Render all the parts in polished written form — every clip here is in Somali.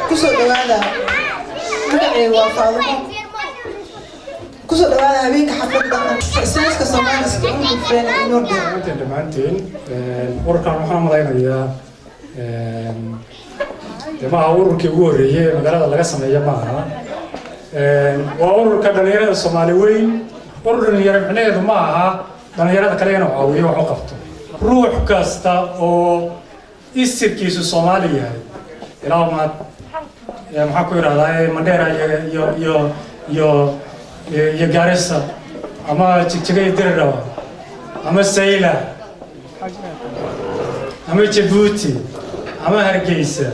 Kusoo dhawaada. Magacaygu waa Faadumo. Kusoo dhawaada habeenka xafladda Svenska Somaliska Ungdomsförening i Norden. Dhammaanteen, dhammaanteen ururkan waxaan malaynayaa dee maaha ururkii ugu horreeyey ee magaalada laga sameeya ma aha. Waa ururka dhalinyarada Soomaali weyn. Urur dhalinyaro micnaheedu ma aha dhalinyarada kale inuu caawiyo, wax u qabto. Ruux kasta oo isirkiisu Soomaali yahay, ilaa maad maxaan ku idhahdaa, Mandheera iyo Gaarisa ama Jigjiga iyo Diridhaba ama Sayla ama Jabuuti ama Hargeysa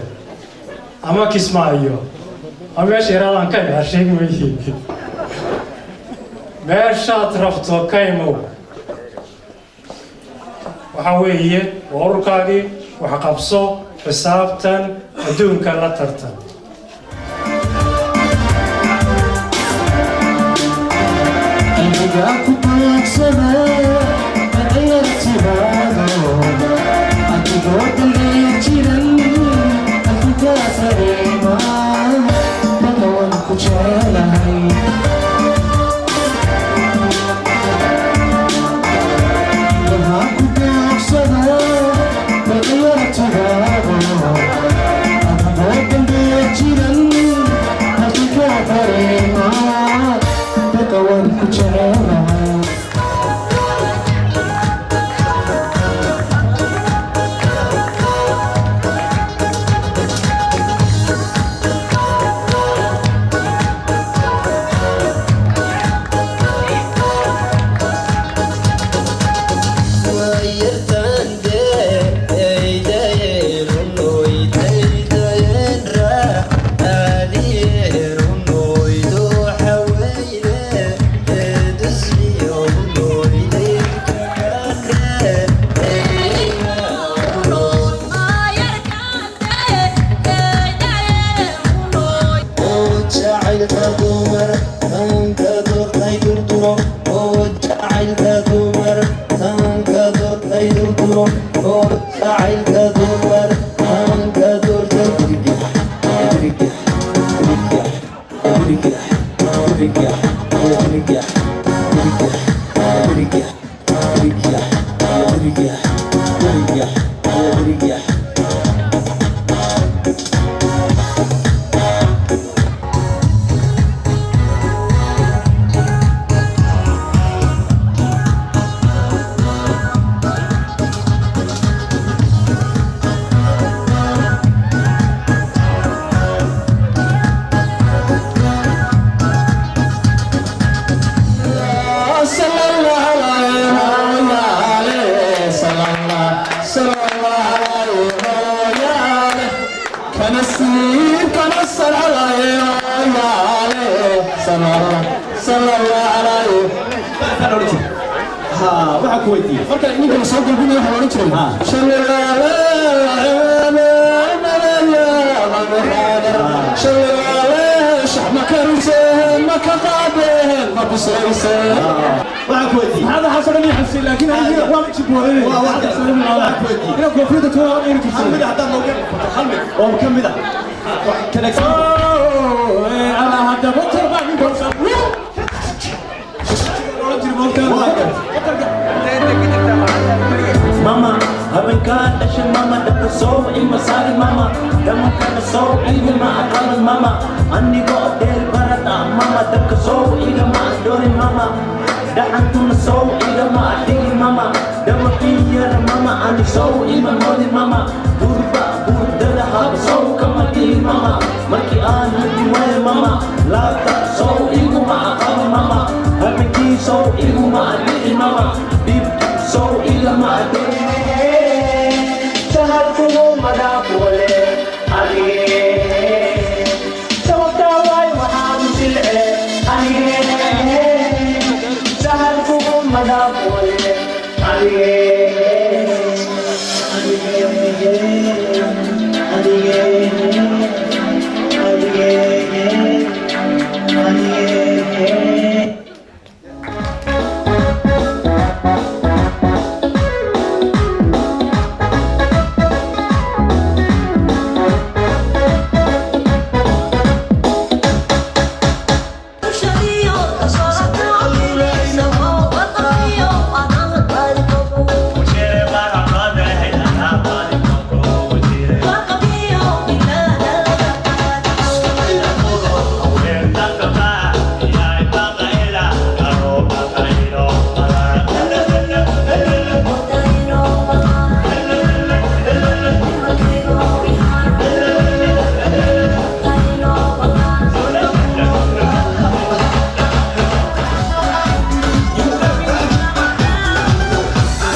ama Kismaayo ama meesha yaraadaan ka imaa sheegi mayhi, meeshaad rabto ka imow, waxaa weeye waa ururkaagii. Wax qabso, xisaabtan, adduunka la tartan. Anigaa ku taagsada ciyaartibaado, adigoo dalgaya jiran halkaa dareema badawan ku jecelahay. Indhaha ku taagsada ciyaartibaado, adigoo dalgaya jiran halkaa dareema badawan ku jecelahay. Waxaan ku weydiiyey Marka ninka la soo galbinayo waxaa la odhan jiray shax ma kariseen, ma ka qaadeen, ma bislayseen? Waxaan ku weydiiyey Maxaad waxaas oo dhan ii xasuusay? Laakiin aniga waa ma jibooday. Waa waxaan ku weydiiyey. Inaan koofiyadda tuura inuu Hal mid tursay. Haddaad nooga hal mid oo ka mid ah kan example. Ala hadda motor baa ninka oran jiray moogtaa. Mama, habeenkaan dhashay mama, dhabka soo ima saarin mama, dhamankana soo igama aqalin mama, anigoo dheer barad ah mama, dabka soo igama adoonin mama, dhaxantuna soo igama adhigin mama, dhamakii yara mama, ani soo ima moodin mama, durba hurdada haba soo kama dhihin mama, markii aan hadi waayo mama, laabta soo iguma aqalin mama, habeenkii soo iguma adhigin mama, dhibtu soo igama adoonin. Sahalkugu madhaafwale adige, sababtaa waay waxaanu silce anige.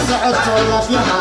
Socodkoo laafyaha.